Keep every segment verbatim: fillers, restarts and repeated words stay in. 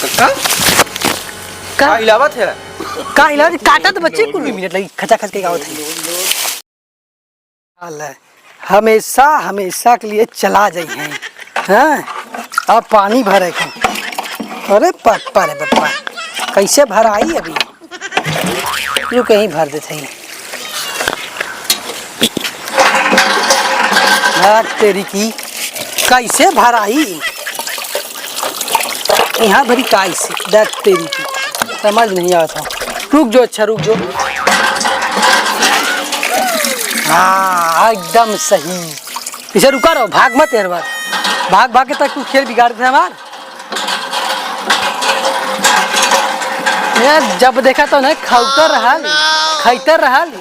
का? का? का हिलावत है? का हिलावत? काटत बच्ची कुल मिनट लगी, खचा खच के गावत है। हाल है, हमेशा, हमेशा के लिए चला जाई है। हाँ? अब पानी भरे के। अरे पप्पा रे पप्पा, कैसे भराई अभी? रुक, यहीं भर देते हैं। भाग तेरी की, कैसे भराई? यहाँ भरी का इसे, दत तेरी की, समझ नहीं आवत हो। रुक जो, अच्छा रुक जो। हाँ, एकदम सही। इसे रुका रहो, भाग मत यार बार। भाग भाग के तक तू खेल बिगाड़ दे हमार। ये जब देखा तो नहीं, खाउतर रहल, खाइतर रहल।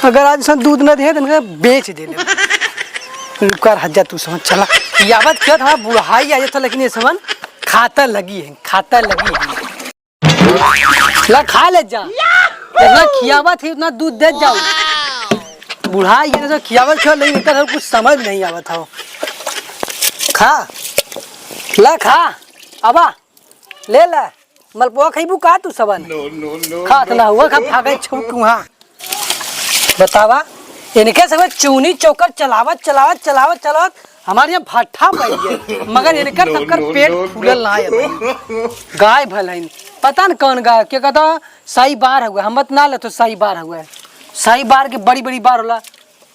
अगर आज सन दूध न दे, तो इनका बेच दे ले। कर हज्जा तू समझ चला। यावत खेत हमार बुढ़ाई आ जाता, लेकिन ये समन खाता लगी है, खाता लगी है। ला खा ले जा। जितना खियावत ही उतना दूध दे जाओ। बुढ़ाई ये तो खियावत खेल नहीं, इनका सब कुछ समझ नहीं आवत हो। खा, ला खा, आवा, ले ला। मलपुआ खइबू का तू सबन? No, no, no, खात no। ना हुआ, खा, भागे छौक वहाँ। बतावा, इनके सब चूनी चोकर चलावत, चलावत, चलावत, चलावत हमारे यहाँ भट्ठा पड़ गए, मगर इनकर no, सबकर no, पेट no, फूलल no। ना है भाई। गाय भल है, पता न कौन गाय, क्या कहता, साई बार हुआ, हम बत ना ले तो साई बार हुआ है। साई बार के बड़ी बड़ी बार होला,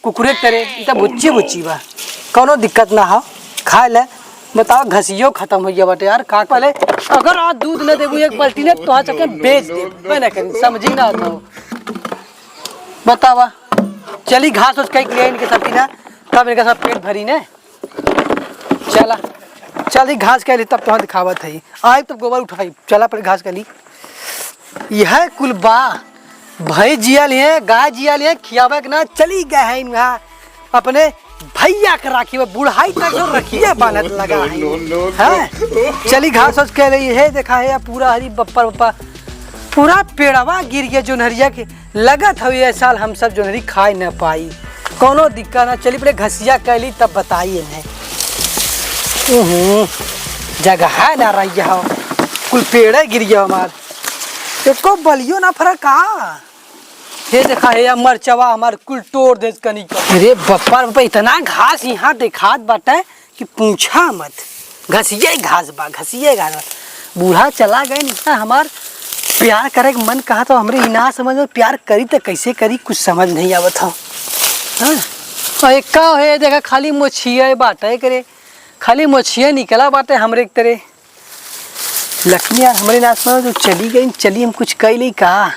कुकुरे के तरे, ई त बुच्ची बुच्ची बा, कौनो दिक्कत ना हो, खाए ले। बताओ, घसियो खत्म हो गया बाटे यार, का पहले अगर आज दूध न देबू एक बाल्टी ने, तो आज अपन बेच दे, मैं ना करी, समझी ना था। बतावा, चली घास उस कई के लिए इनके सब की ना, तब इनका सब पेट भरी ने। चला, चल, ई घास के लिए तब तोहर दिखावत है। आइब तब गोबर उठाइब। चला, पहले घास के लिए। यह कुल बा, भैंस जिया लिए, गाय जिया लिए, खियावे के ना चली गए हैं वहाँ अपने भैया के राखी में। बुढ़ाई तक तो रखिए बांधत लगा है। No, no, no, no। हैं? चली घास उस के लिए, हे देखा है या पूरा हरी बप्पा बप्पा, पूरा पेड़वा गिर गया जो नहरिया के। लगत हवे ये साल हम सब जोनहरी खाए न पाई। कौनो दिक्कत ना, चली पहले घसिया कैली तब बताई इन्हें। उहुं, जगह ना रही हो, कुल पेड़े गिर गया हमार, एको बलियो ना फरा का। हे देखा हे या मरचवा हमार कुल तोड़ दे कनी का। अरे बप्पा रे बप्पा, इतना घास यहाँ देखात बाटे। कि पूछा मत, घसिये घास बा, घसिये घास बा। बूढ़ा चला गए, इतना हमार प्यार करे के मन कहा तो हमरे ही ना समझ में, प्यार करी तो कैसे करी, कुछ समझ नहीं आवत हो। हाँ? और एक का है, देखा खाली मोछिया बाटे करे, खाली मोछिया निकला बाटे हमरे एक तरे। लक्ष्मी यार हमरे ना समझ में चली गई, चली हम कुछ कई ली का।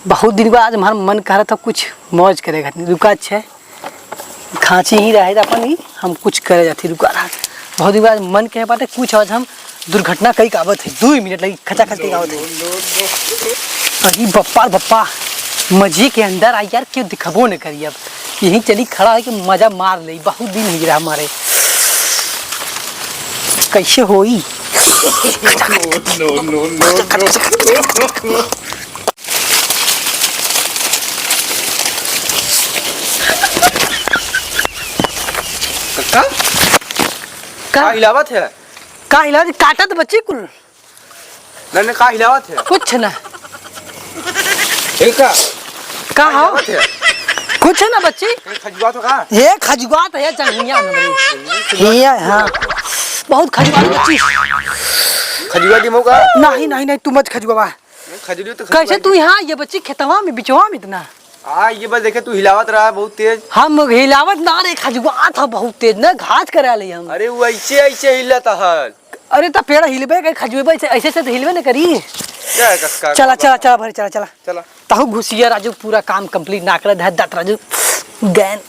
बहुत दिन बाद आज हमार मन कह रहा था कुछ मौज करे खातिर। रुका, अच्छा है, खांची ही रहे तो अपन ही हम कुछ करे जाती। रुका रहा, बहुत दिन बाद मन कहे बाटे कुछ, आज हम दुर्घटना कई कावत है। दो ही मिनट लगी, खचा खच कई कावत है। अरे बप्पा रे बप्पा, मजे के अंदर आई यार, क्यों दिखबो न करी। अब यहीं चली खड़ा है कि मजा मार ले, बहुत दिन हो रहा हमारे। कैसे होई? No, no, no, no, no। का? का? का हिलावत है? का हिलावत? काटत बच्ची कुल। नहीं, नहीं, का हिलावत है? कुछ ना। ए का? का हो? हिलावत है? कुछ ना बच्ची। कहीं खजुआत हो का? ये खजुआत है, चल हिया ना बच्ची। हिया, हाँ। बहुत खजुआत बच्ची। खजुआ दी मौका? नहीं, नहीं, नहीं, तू मत खजुआ। खजूरी तो कैसे खजूरी। तू यहाँ ये बच्ची खेतवा में बिचवा में इतना? आ, ये बस देखे तू हिलावत रहा बहुत तेज। हम हिलावत ना रे, खजुआत ह बहुत तेज ना, घास करा ले हम। अरे वो ऐसे ऐसे हिलत हल। अरे त पेड़ हिलबे करे, खजुएबे ऐसे, ऐसे से तो हिलबे न करी। क्या है कक्का? चला, चला, चला भरे, चला, चला। चला। तहु घुसिया राजू, पूरा काम complete ना करे, धर दत राजू। गैन।